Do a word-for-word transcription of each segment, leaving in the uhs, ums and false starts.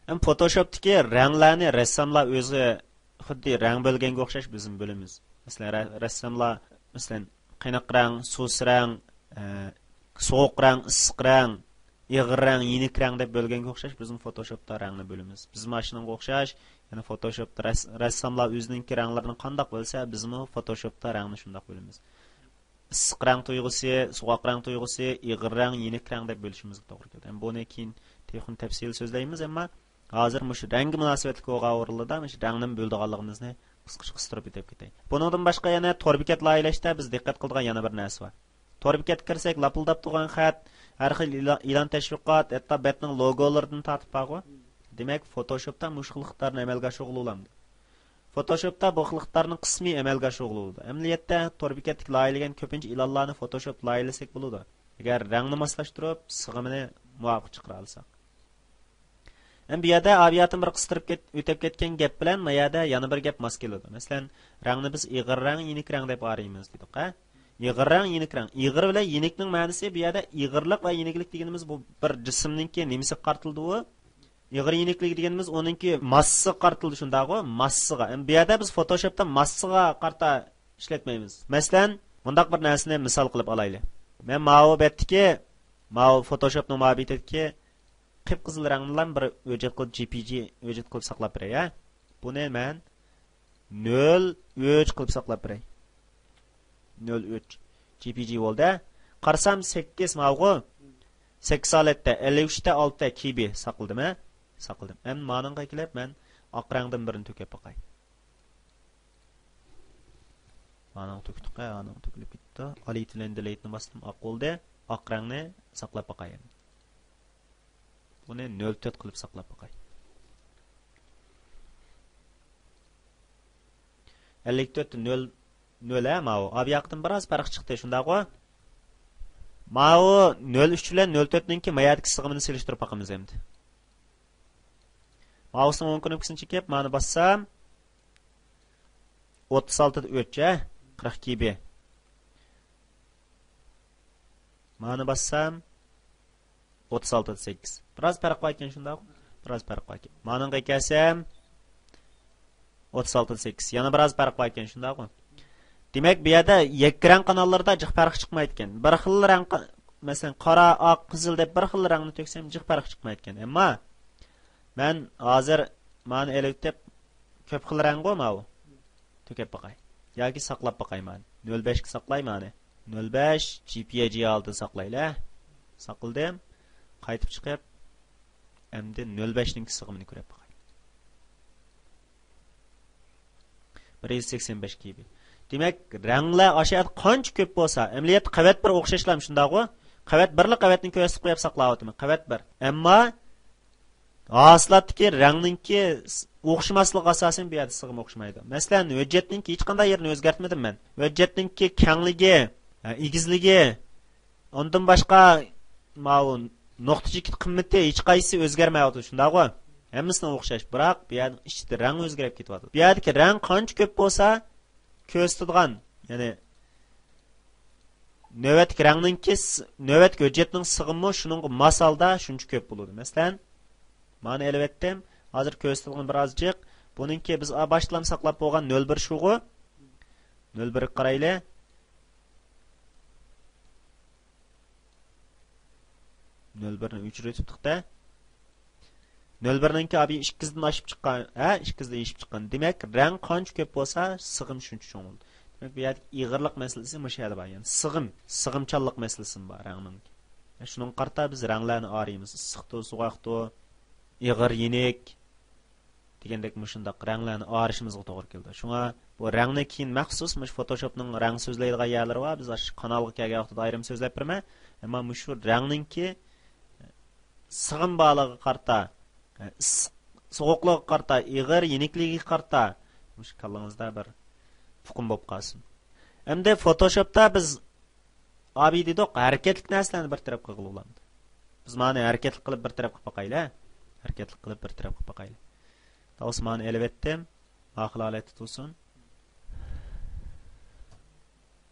ئەمما فوتوشوپتىكى رەڭلەرنى رەسساملار ئۆزى خۇددى رەڭ بۆلگەنگە ئوخشاش بىزمۇ بۆلىمىز. مەسىلەن، رە-، رەسساملار، مەسىلەن، قېنىق رەڭ، سۇس رەڭ، ئە، سوغۇق رەڭ، ئىسسىق رەڭ، ئېغىر رەڭ، يېنىك رەڭ دەپ بۆلگەنگە ئوخشاش بىزمۇ فوتوشوپتا رەڭنى بۆلىمىز. بىزمۇ ئاشۇنىڭغا ئوخشاش، يەنە فوتوشوپتا رەس-، رەسساملار ئۆزىنىڭكى رەڭلىرىنى قانداق بۆلسە، بىزمۇ فوتوشوپتا رەڭنى شۇنداق بۆلىمىز. ئىسسىق رەڭ تۇيغۇسى، سوغۇق رەڭ تۇيغۇسى، ئېغىر رەڭ، يېنىك رەڭ دەپ بۆلۈشىمىزگە توغرا كېلىدۇ. ئەمما بۇنى كېيىن تېخىمۇ تەپسىلىي سۆزلەيمىز، ئەمما ھازىر مۇشۇ رەڭگە مۇناسىۋەتلىك بولغان ئورۇنلاردا مۇشۇ رەڭنى بۆلىدىغانلىقىمىزنى قىسقىچە قىستۇرۇپ ئۆتۈپ كېتەي. بۇنىڭدىن باشقا يەنە تور بېكەت لايىھەلەشتە بىز دىققەت قىلىدىغان يەنە بىر نەرسە بار. تور بېكەتكە كىرسەك، لاپىلداپ تۇرغان خەت، ھەر خىل ئېلا-، ئېلان تەشۋىقات، ھەتتا بەتنىڭ لوگولىرىدىن تارتىپ بارغۇ. دېمەك، فوتوشوپتا مۇشۇ خىل ئىقتىدارنى ئەمەلگە ئاشۇرغىلى بولامدۇ؟ فوتوشوپتا بۇ خىل ئىقتىدارنىڭ قىسمى ئەمەلگە ئاشۇرغىلى بولىدۇ. ئەمەلىيەتتە تور بېكەتتىكى لايىھەلىگەن كۆپىنچە ئېلانلارنى فوتوشوپتا لايىھەلىسەك بولىدۇ. ئەگەر رەڭنى ماسلاشتۇرۇپ، سىغىمىنى مۇۋاپىق چىقىرالىساق. ئەمدى بۇ يەردە ئاۋىياتىن بىر قىستۇرۇپ كەت-، ئۆتۈپ كەتكەن گەپ بىلەن ما يەردە يەنە بىر گەپ ماس كېلىدۇ. مەسىلەن، رەڭنى بىز ئېغىر رەڭ، يېنىك رەڭ دەپ ئايرىيمىز دېدۇق، ھە؟ ئېغىر رەڭ، يېنىك رەڭ. ئېغىر بىلەن يېنىكنىڭ مەنىسى بۇ يەردە ئېغىرلىق ۋە يېنىكلىك دېگىنىمىز بۇ بىر جىسىمنىڭكى نېمىسىگە قارىتىلىدۇ ئۇ؟ ئېغىر يېنىكلىك دېگىنىمىز ئۇنىڭكى ماسسىسىغا قارىتىلىدۇ، شۇنداقغۇ؟ ماسسىغا. ئەمدى بۇ يەردە بىز فوتوشوپتا ماسسىغا قارىتا ئىشلەتمەيمىز. مەسىلەن، مۇنداق بىر نەرسىنى مىسال قىلىپ ئالايلى. مەن ماۋۇ بەتتىكى، ماۋۇ فوتوشوپنىڭ ماۋۇ بېتىدىكى قىپقىزىل رەڭنىلا بىر ھۆججەت قىلىپ، جي پى جى ھۆججەت قىلىپ ساقلاپ بېرەي، ھە؟ بۇنى مەن نۆل ئۈچ قىلىپ ساقلاپ بېرەي. نۆل ئۈچ. جي پى جى بولدى. قارىسام، سەككىز ماۋۇغۇ. سەككىز ھالەتتە، ئەللىك ئۈچتە ئالتە كىبى ساقلىدىم، ھە؟ ساقلىدىم. ئەمدى مانىڭغا كېلىپ، مەن ئاق رەڭدىن بىرنى تۆكۈپ باقاي. مانىڭغا تۆكتۇق، ھە، ئانىڭغا تۆكۈلۈپ كېتىپتۇ. ئالىيت بىلەن دېلەيتنى باستىم، ئاق بولدى. ئاق رەڭنى ساقلاپ باقاي. بۇنى نۆل تۆت قىلىپ ساقلاپ باقاي. ئەللىك تۆت نۆل، نۆل، ھە، ماۋۇ. ئا، بۇ ياقتىن بىراز پەرق چىقتى، شۇنداقغۇ؟ ماۋۇ نۆل ئۈچ بىلەن نۆل تۆتنىڭكى ما يەردىكى سىغىمىنى سېلىشتۇرۇپ باقىمىز ئەمدى. ماۋۇسنىڭ ئوڭ كۇنۇپكىسىنى چېكىپ، مانى باسسام، ئوتتۇز ئالتىدا ئۈچ، ھە؟ قىرىق كىبى. مانى باسسام، ئوتتۇز ئالتىدا سەككىز. بىراز پەرق بار ئىكەن، شۇنداق؟ بىراز پەرق بار ئىكەن. مانىڭغا كەلسەم، ئوتتۇز ئالتىدا سەككىز. يەنە بىراز پەرق بار ئىكەن، شۇنداقمۇ؟ دېمەك، بۇ يەردە يەككە رەڭ قاناللىرىدا جىق پەرق چىقمايدىكەن. بىر خىل رەڭ قا-، مەسىلەن، قارا، ئاق، قىزىل دەپ بىر خىل رەڭنى تۆكسەم، جىق پەرق چىقمايدىكەن. ئەمما مەن ھازىر مانى ئېلىۋېتىپ، كۆپ خىل رەڭغۇ ماۋۇ. تۆكۈپ باقاي. ياكى ساقلاپ باقاي مانى. نۆل بەشكە ساقلاي مانى. نۆل بەش جي پى ئېن جى ھالىتىدە ساقلايلى. ساقلىدىم. قايتىپ چىقىپ، ئەمدى نۆل بەشنىڭكى سىغىمىنى كۆرۈپ باقاي. بىر يۈز سەكسەن بەش كىبى. دېمەك، رەڭلەر ئاشۇ يەردە قانچە كۆپ بولسا، ئەمەلىيەتتە قەۋەت بىر ئوخشاشلام، شۇنداقغۇ؟ قەۋەت بىرلا قەۋەتنى كۆرسىتىپ قويۇپ ساقلاۋاتىمەن. قەۋەت بىر. ئەمما ھاسىلاتتىكى رەڭنىڭكى ئوخشىماسلىقىغا ئاساسەن بۇ يەردە سىغىم ئوخشىمايدۇ. مەسىلەن، ھۆججەتنىڭكى ھېچقانداق يېرىنى ئۆزگەرتمىدىم مەن. ھۆججەتنىڭكى كەڭلىكى، ئېگىزلىكى، ئۇندىن باشقا ماۋۇ نۇقتا چېكىت قىممىتى ھېچقايسىسى ئۆزگەرمەيۋاتىدۇ، شۇنداقغۇ؟ ھەممىسىنىڭ ئوخشاش، بىراق بۇ يەرنىڭ ئىچىدە رەڭ ئۆزگىرىپ كېتىۋاتىدۇ. بۇ يەردىكى رەڭ قانچە كۆپ بولسا، كۆرسىتىدىغان، يەنى نۆۋەتتىكى رەڭنىڭكى س-، نۆۋەتتىكى ھۆججەتنىڭ سىغىمى شۇنىڭغا ماس ھالدا شۇنچە كۆپ بولىدۇ. مەسىلەن، مانا ئېلىۋەتتىم. ھازىر كۆرسىتىدىغان بىر ئازجىق. بۇنىڭكى بىز باشتىلام ساقلاپ بولغان نۆل بىر شۇغۇ. نۆل بىرگە قارايلى. نۆل بىرنى ئۆچۈرۈۋېتىپتۇق-دە. نۆل بىرنىڭكى ئابى ئىككىزدىن ئاشىپ چىققان، ھە، ئىككىزدىن ئېشىپ چىققان. دېمەك، رەڭ قانچە كۆپ بولسا، سىغىم شۇنچە چوڭ بولىدۇ. دېمەك، بۇ يەردىكى ئېغىرلىق مەسىلىسى مۇشۇ يەردە بار. يەنى سىغىم، سىغىمچانلىق مەسىلىسىمۇ بار رەڭنىڭكى. شۇنىڭغا قارىتا بىز رەڭلەرنى ئايرىيمىز. ئىسسىقتۇ، سوغۇقتۇ، ئېغىر، يېنىك دېگەندەك مۇشۇنداق رەڭلەرنى ئايرىشىمىزغا توغرا كېلىدۇ. شۇڭا بۇ رەڭنى كېيىن مەخسۇس مۇشۇ فوتوشوپنىڭ رەڭ سۆزلەيدىغان يەرلىرى بار. بىز ئاشۇ قانالغا كەلگەن ۋاقتىدا ئايرىم سۆزلەپ بېرىمەن. ئەمما مۇشۇ رەڭنىڭكى سىغىم بارلىقىغا قارىتا، ئىسسىق، سوغۇقلۇقىغا قارىتا، ئېغىر، يېنىكلىكىگە قارىتا، مۇشۇ كاللىڭىزدا بىر ئۇقۇم بولۇپ قالسۇن. ئەمدى فوتوشوپتا بىز ئابى دېدۇق، ھەرىكەتلىك نەرسىلەرنى بىر تەرەپ قىلغىلى بولامدۇ؟ بىز مانى ھەرىكەتلىك قىلىپ بىر تەرەپ قىلىپ باقايلى. ھەرىكەتلىك قىلىپ بىر تەرەپ قىلىپ باقايلى. داۋۇس مانى ئېلىۋەتتىم. ماقۇل ھالەتتە تۇرسۇن.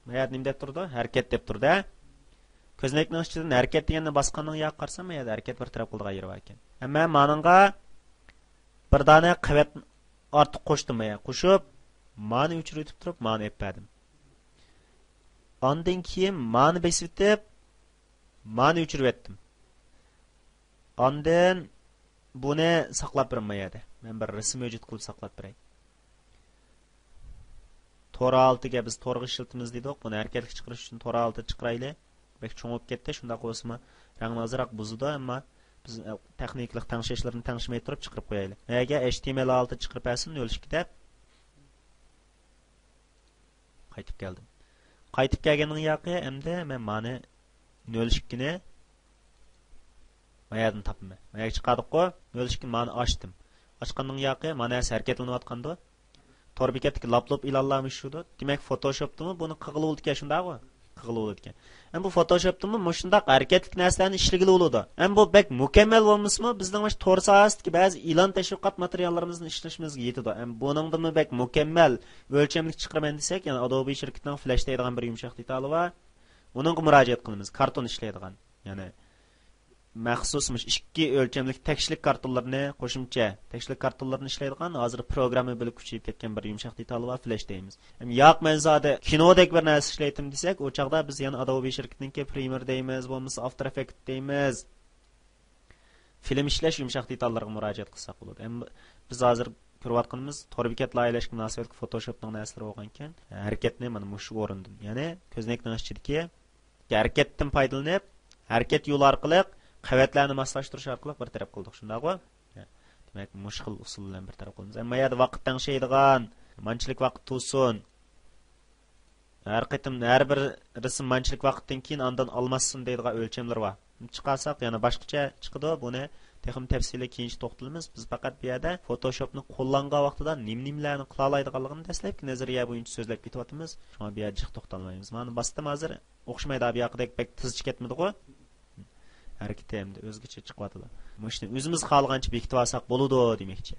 ما يەردە نېمە دەپ تۇرىدۇ؟ ھەرىكەت دەپ تۇرىدۇ، ھە؟ كۆزنەكنىڭ ئىچىدىن ھەرىكەت دېگەننى باسقاندىن ياقى قارىسام، ما يەردە ھەرىكەت بىر تەرەپ قىلىدىغان يېرى بار ئىكەن. ئەمما مانىڭغا بىر دانە قەۋەت ئارتۇق قوشتۇم، مايا قوشۇپ، مانى ئۆچۈرۈۋېتىپ تۇرۇپ، مانى ئېلىپ بەردىم. ئاندىن كېيىن مانى بېسىۋېتىپ، مانى ئۆچۈرۈۋەتتىم. ئاندىن بۇنى ساقلاپ بېرىڭ ما يەردە. مەن بىر رەسىم مەۋجۇت قىلىپ ساقلاپ بېرەي. تور ھالىتىگە بىز تورغا ئىشلىتىمىز دېدۇق. بۇنى ھەرىكەتلىك چىقىرىش ئۈچۈن تور ھالىتىگە چىقىرايلى. بەك چوڭ بولۇپ كەتتى. شۇنداق بولسىمۇ رەڭنى ئازراق بۇزىدۇ، ئەمما بىز تېخنىكىلىق تەڭشەشلىرىنى تەڭشىمەي تۇرۇپ چىقىرىپ قويايلى. نەگە؟ ئەيچ تىي ئېم ئېل ھالىتىگە چىقىرىپ بەرسۇن، نۆل ئىككى دەپ. قايتىپ كەلدىم. قايتىپ كەلگەننىڭ ياقى ئەمدى مەن مانى نۆل ئىككىنى ما يەردىن تاپىمەن. ما يەرگە چىقاردۇققۇ، نۆل ئىككى مانى ئاچتىم. ئاچقاننىڭ ياقى مانا ھەرىكەتلىنىۋاتقاندۇ. تور بېكەتتىكى لاپ لۇپ ئېلانلارمۇ شۇدۇ. دېمەك، فوتوشوپتىمۇ بۇنى قىلغىلى بولىدىكەن، شۇنداقغۇ؟ قىلغىلى بولىدىكەن. ئەمما بۇ فوتوشوپتىمۇ مۇشۇنداق ھەرىكەتلىك نەرسىلەرنى ئىشلىگىلى بولىدۇ. ئەمما بۇ بەك مۇكەممەل بولمىسىمۇ، بىزنىڭ مۇشۇ تور ساھەسىدىكى بەزى ئېلان تەشۋىقات ماتېرىياللىرىمىزنى ئىشلىشىمىزگە يېتىدۇ. ئەمما بۇنىڭدىنمۇ بەك مۇكەممەل ئۆلچەملىك چىقىرىمەن دېسەك، يەنى ئادوبى شىركىتىنىڭ فلەش دەيدىغان بىر يۇمشاق دېتالى بار. ئۇنىڭغا مۇراجىئەت قىلىمىز. كارتون ئىشلەيدىغان. يەنى مەخسۇس مۇشۇ ئىككى ئۆلچەملىك تەكشىلىك كارتونلىرىنى، قوشۇمچە تەكشىلىك كارتونلىرىنى ئىشلەيدىغان، ھازىر پروگرامما بىلەن كۈچىيىپ كەتكەن بىر يۇمشاق دېتالى بار، فلەش دەيمىز. ھەم ياق، مەن زادى كىنودەك بىر نەرسە ئىشلەيتتىم دېسەك، ئۇ چاغدا بىز يەنە ئادوبى شىركىتىنىڭكى پرېميېر دەيمىز، بولمىسا ئافتېر ئېففېكت دەيمىز. فىلىم ئىشلەش يۇمشاق دېتاللىرىغا مۇراجىئەت قىلساق بولىدۇ. ئەمما بىز ھازىر كۆرۈۋاتقىنىمىز تور بېكەت لايىھەلەشكە مۇناسىۋەتلىك فوتوشوپنىڭ نەرسىلىرى بولغانىكەن، ھەرىكەتنى مانا مۇشۇ ئورۇندىن، يەنى كۆزنەكنىڭ ئىچىدىكى ھەرىكەتتىن پايدىلىنىپ، ھەرىكەت يولى ئارقىلىق قەۋەتلەرنى ماسلاشتۇرۇش ئارقىلىق بىر تەرەپ قىلدۇق، شۇنداقغۇ؟ دېمەك، مۇشۇ خىل ئۇسۇل بىلەن بىر تەرەپ قىلىمىز. ئەمما يەردە ۋاقىت تەڭشەيدىغان، مانچىلىك ۋاقىت تۇرسۇن، ھەر قېتىم، ھەر بىر رەسىم مانچىلىك ۋاقىتتىن كېيىن ئاندىن ئالماشسۇن دەيدىغان ئۆلچەملىرى بار. چىقارساق يەنە باشقىچە چىقىدۇ، بۇنى تېخىمۇ تەپسىلىي كېيىنچە توختىلىمىز. بىز پەقەت بۇ يەردە فوتوشوپنى قوللانغان ۋاقتىدا نېمە نېمىلەرنى قىلالايدىغانلىقىنى دەسلەپكى نەزەرىيە بويىچە سۆزلەپ كېتىۋاتىمىز. شۇڭا بۇ يەردە جىق توختالمايمىز. مانا باستىم ھازىر. ئوخشىمايدۇ، بۇ ياقىدەك بەك تېزچە كەتمىدىغۇ؟ ھەرىكىتى ئەمدى ئۆزگىچە چىقىۋاتىدۇ. مۇشۇنى ئۆزىمىز خالىغانچە بېكىتىۋالساق بولىدۇ دېمەكچى.